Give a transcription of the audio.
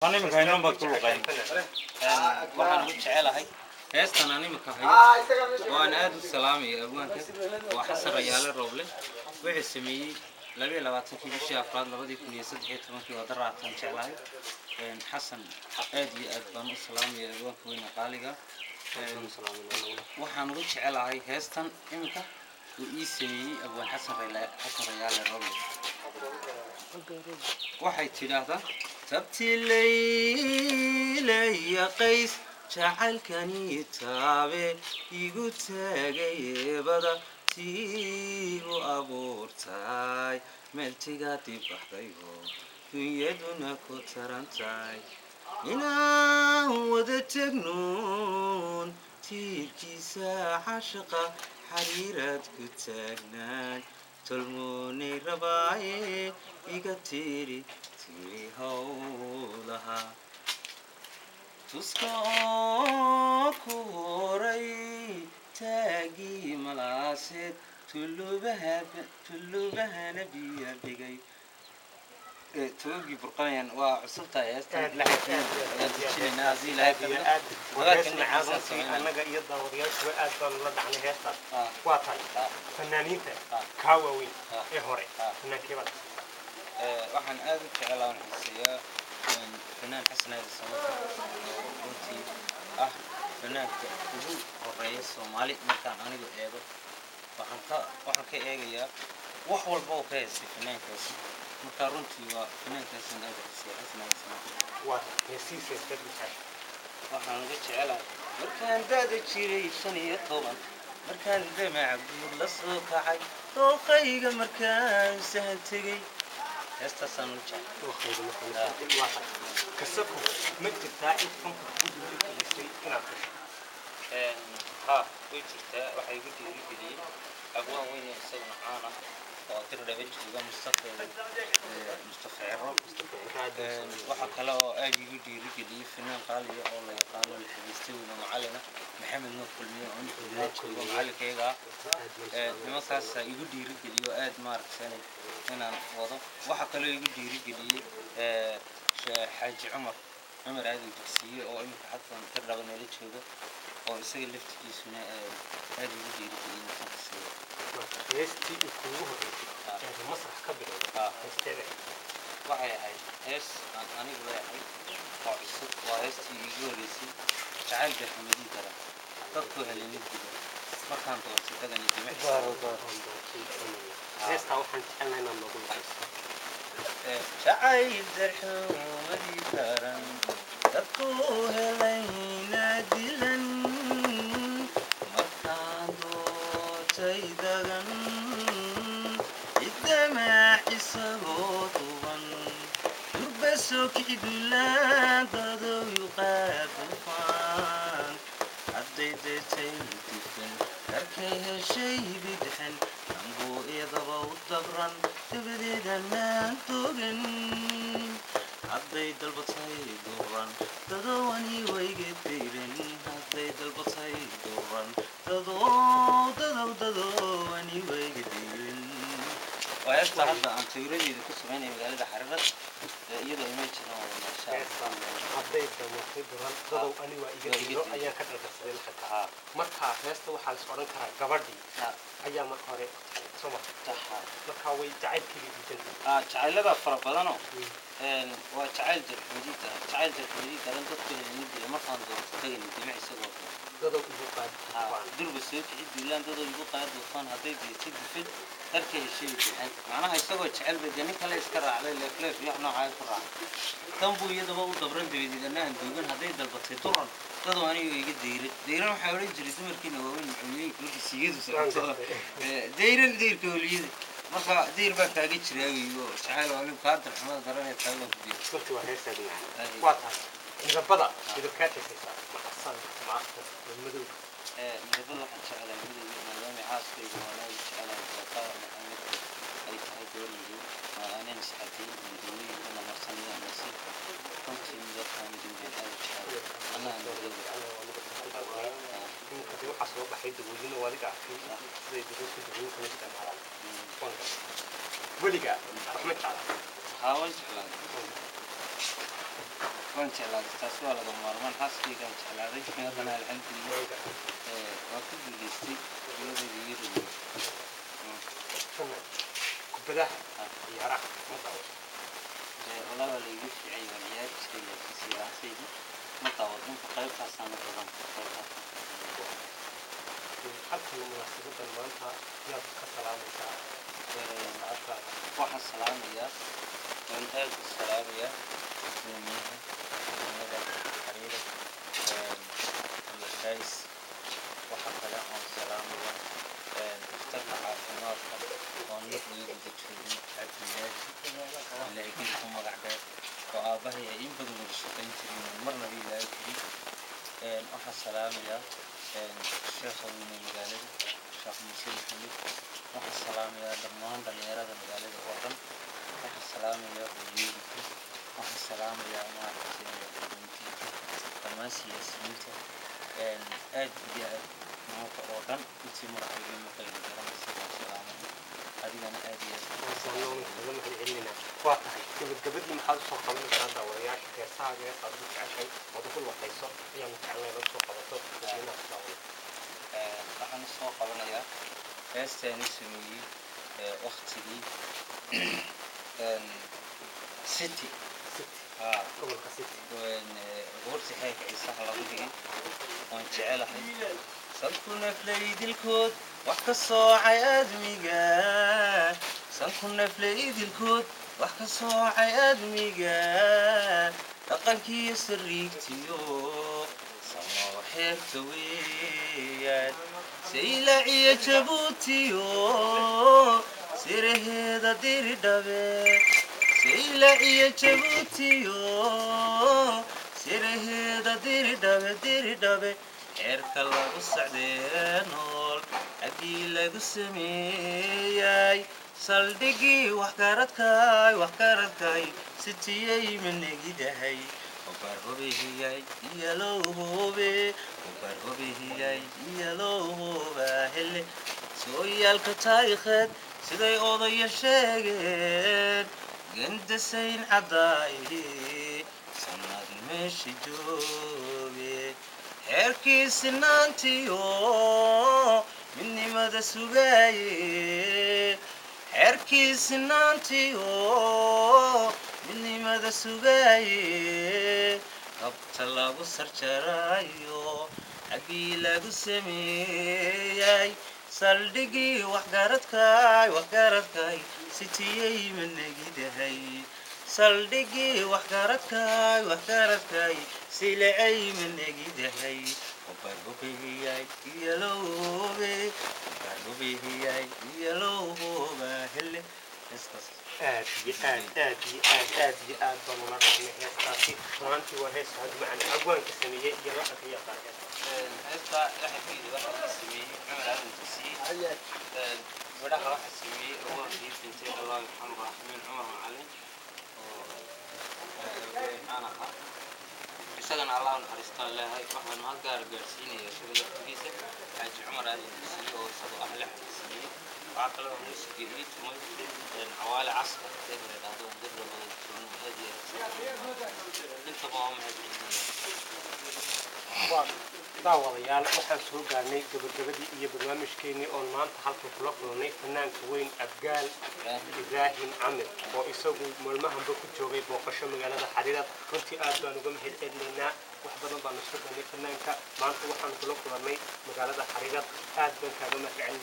Tan imika hayno baad ku luqeyn. Waxaan ugu jecelahay heestan aan imika hayo oo aan aada u salaamaya abwaanka waa Xasan Rayaale Rooble. Wuxuu sameeyey 22-kii bishii afraad 2013-kii. Waa daraatan jeclahay. Xasan aad iyo aad baan u salaamaya, abwaanka weyne qaaliga. Waxaan ugu jecelahay heestan imika uu ii sameeyey abwaan Xasan Xasan Rayaale Rooble. Waxay tidhaahdaa: tabti laylaya qays jacaylkani taabe igu taagay eebada tiigu abuurtay meeltiga dibaxdayo dunyaduna ku tarantahay inaan wada tegnoon tiirkiisa cashaqa xariiraad ku taagnaan tolmoonay rabaaye iga tiri tiri howlaha tuska oo ku horay taagii malaaseed tulubaha tulubahana biya dhigay toogii burqanayaan. Waa cusubtahay heestan, laxankeeda ayaan dejinaynaa haddii Ilaahay ka dhigo. Aad Wadaadkan hees macaan dhinaciisa runtii. Sameynaya. Annaga iyo daawadayaashuba aad baanu la dhacnay heestaas. Waa tahay. Fanaaniinta kaa waaweyn ee hore, fanaankee baad? Waxaan aada u jeclaa aan xiiseeyaa fanaan Xasan Aadan Samatar oo runtii ah fanaanka ugu horeeya Soomaali. Markaan anigu eego, waxaan ka eegayaa wax walba oo ka heystay fanaankaasi. Marka runtii waa fanaankaasaan aada u xiiseeya, Xasan Aadan Samatar. Waa tahay. Heesihiisa heesteed u jecesha? Waxaan uga jecelahay markaan da'da jiray 15, markaan damaca guud la soo kacay, dooqayga markaan sahan tegey, heestaasaan ugu jeclay. Dooqayga markaan. Waa tahay. Kasako ma jirtaa in fanka kugu dhiirigelisay inaad gasho? Ha, way jirtaa. Waxaa igu dhiirigeliyey abwaan weyn oo isaguna caan ah oo dir dhaba jooga, Mustafa Mustafa Ciro. Waxaa kale oo aad igu dhiirigeliyey fanaan qaaliya oo la yaqaano, la xageystay weyne, macalina Maxamed Nuur Kulmiye oo inta gudaha jooga, macalinkayga ah. Nimankaasaa igu dhiirigeliyey oo aad maaragtay inaan wado. Waxaa kaloo igu dhiirigeliyey Xaaji Cumar Cumar Aadan Dugsiye oo iminka xasan dir dhaba nala jooga oo isaga laftigiisuna aad igu dhiirigeliyey inaan fanka sii wado. Heestii uu kuugu horreysay ee masrax ka bilowday, heesteeda? Waxay ahayd hees aan anigu leeyahay oo cusub. Waa heestii iigu horreysay, jacayl darxumadii daran dadku helina dila markaan doortay dagani dimic. Heestaa waxaan jecelnahay inaad noogu luqayso. Jacayl darxumadii daran dadku helayna dilan markaan doortay dagan idamaac isagoo duban durba soo kici dulaan dadow yuqaadufaan hadday deetay difan darkay heshay bidixan ambuu iyadaba u dabran dabadeedanaan togan hadday dalbatay duran dadowani wayga dayran hadday dalbatay duran dadow dadow dadowani wayga dayran. Waa heesta hadda aan sawiradeeda ku samaynaya magaalada Xariirad iyadoo imagine oo masha. Heestaa hadday damatay duran dadow ani waa iga Waa iga dilo dilo. Ayaan ka dhardarsaday laxanka. Marka heesta waxaa la is odhan karaa gabadhii ayaa marka hore soo martay. Marka way jacaylkeedii diidantay. Jacaylada fara badanoo waa jacayl jarxumadii daran, jacayl jarxumadii daran dadku helina dila markaan doorto tagani dimic isagoo kale. Dadow igu qaadi tufaan. Durba soo kici duulaan dadoo igu qaadi duufaan hadday deetay dufan darka heshay bixin. Macnaha isagoo jecel bay dee nin kale iska raacday, leefleef iyo wax noocaa ku raacay. Dan buu iyadaba u dabran dabadeed anna aan duugan hadday dalbatay duran dadoo aniga iga dayran. Dayran waxaa odhan jiray dumarkiina waaweyn macalimiinka markii siigadu socoto. Dayran dayrka holiyada. Marka dayr baa kaaga jiraa wey oo jacayl waa nin kaa darxumada daranee tahay baan ku diiray. Runtii waa heestaadi macaan. Waa tahay. Midabada midabkaa xiisaysaa, ma casaan, ma afar, ma madow? Midabada waxaan jeclahay midowga, maadaama xaaskayga waan aad u jeclahay Dooqa Maxamed ay tahay gabar madow oo aanan iscadayn oon dawooyinka la marsanayo aan marsan. Runtii midabka madowgaan aad u jecelahay annaha madowga. Iminka dee waxaa soo baxay dawooyin oo adiga arkay siday dadku dawooyinkan u isticmaalaan. Waan gartay. Weligaa wax ma jeclaa? Haa, waan jeclahay. Waan jeclaaday, taasi waa lagama maarmaan. Xaaskaygaan jeclaaday haddana, alxamdulilah. Waan ku guulaystay iyadayda iyo rumiye. Fanaan kubadaha ciyaaraha ma daawato? Walaa waa laigu fiicay, waan ciyaari jiray, laakiin siyaasaydi ma daawado inta qaybtaasaana badan qaybtaas. Halkan munaasabadan maanta yaad ka salaamaysaa saacadtaada? Waxaan salaamayaa, waan aad u salaamayaa gudoomiyaha degmada Xariirad, Abdulfaais. Waxaa kale oon salaamayaa dhakhtarka caafimaadka oon mar laga guda joogay, Cabdilaahi Cabdilaahi ku magac dheer, oo aabbahay ay in badan wada shaqayn jireen oon marnaba ilaawi karin. Waxaan salaamayaa sheekha weyne magaalada, Sheekh Muuse Maxamed. Waxaan salaamayaa dhammaan dhalinyarada magaalada oo dhan. Waxaan salaamayaa hooyooyinka. Waxaan salaamayaa, maaragtay, waalidiinta, dhammaan siyaasiyiinta, aad iyo aad maanta oo dhan intii magacayga maqayga garanaysa waan salaamaya. Adigana aad iyo aad. Waanu kaga mahad celinayna. Waa tahay, gabagabadii maxaad usoo qabanaysaa daawadayaasha? Heesahaaga, heesaad ugu jeceshay ood ugu luqayso ayaanu jecelnay inaad usoo qabato dadweynaha ku daawanaya. Waxaan usoo qabanayaa heestaan u sameeyey waktigii City. City? Haa. Gobolka City. Goorti xeerka Ciisaha lagu dhigay waan jecelahay. Sanku naflaydilkood wax ka soocay aadmiga, sanku naflaydilkood wax ka soocay aadmiga, dhaqankiiyo sariigtiyo samoo xeerta weeyaan, Saylaciyo Jabuutiyo siraheeda Diridhabe, Saylaciyo Jabuutiyo siraheeda Diridhabe, Diridhabe xeerka lagu socdee nool xaggii lagu sameeyay, saldhigii waxgaradkay, waxgaradkay sitiyey manegidahay, obar hubihiyay iyalow hube, obar hubihiyay iyalow huba hele, sooyaalka taariikheed siday odaya sheegeen, gandasayn caddaaye sanad meesha jooge, xeerkii sinaantiyo midnimada sugaaye, xeerkii sinaantiyo midnimada sugaaye, kabta lagu sarjaraayo xaggii lagu sameeyay, saldhigii waxgaradkay, waxgaradkay sitiyey manegidahay, saldhigii waxgaradkay, waxgaradkay silicay manegidahay, obar hubihiyay iyalowbe, obar hubihiyay iyalowba hele heestaas. Aad iyo aad, aad iyo aad, aad iyo aad baan ula dhacnay heestaasi. Runaantii waa hees aad macaan. Abwaanka sameeyey iyo laxanka iyo qaar heestaas? Heesta laxankeeda waxaa sameeyey Cumar Aadan Dugsiye. Midhaha waxaa sameeyey awaankii dhintay, Allah yarxamu raaximiin, Cumar Macalin oo caan ahaa. Isagana Allah u naxariistaan leeyahay. Waxaan mahad gaar gaarsiinaya isaga laftigiisa, Xaaji Cumar Aadan Dugsiye, oo isagoo ah laxanka sameeyey. Waxaa kaloo muusiga ii tumay Cawaale Caskar ee la yidhaahdo dirra wada joogno. Aad iyo aad intaba waa mahad celinaya. Waa daawadayaal, waxaan soo gaarnay gabagabadii iyo barnaamijkeenii oon maanta halkan kula kulannay fanaanka weyn Abgaal Ibraahim Camir, oo isagu maalmahanba ku joogay booqasho magaalada Xariirad. Runtii aad baan uga mahad celinaynaa. Wax badan baanu soo gaarnay fanaanka. Maanta waxaan kula kulannay magaalada Xariirad. Aad baan kaaga mahad celinay.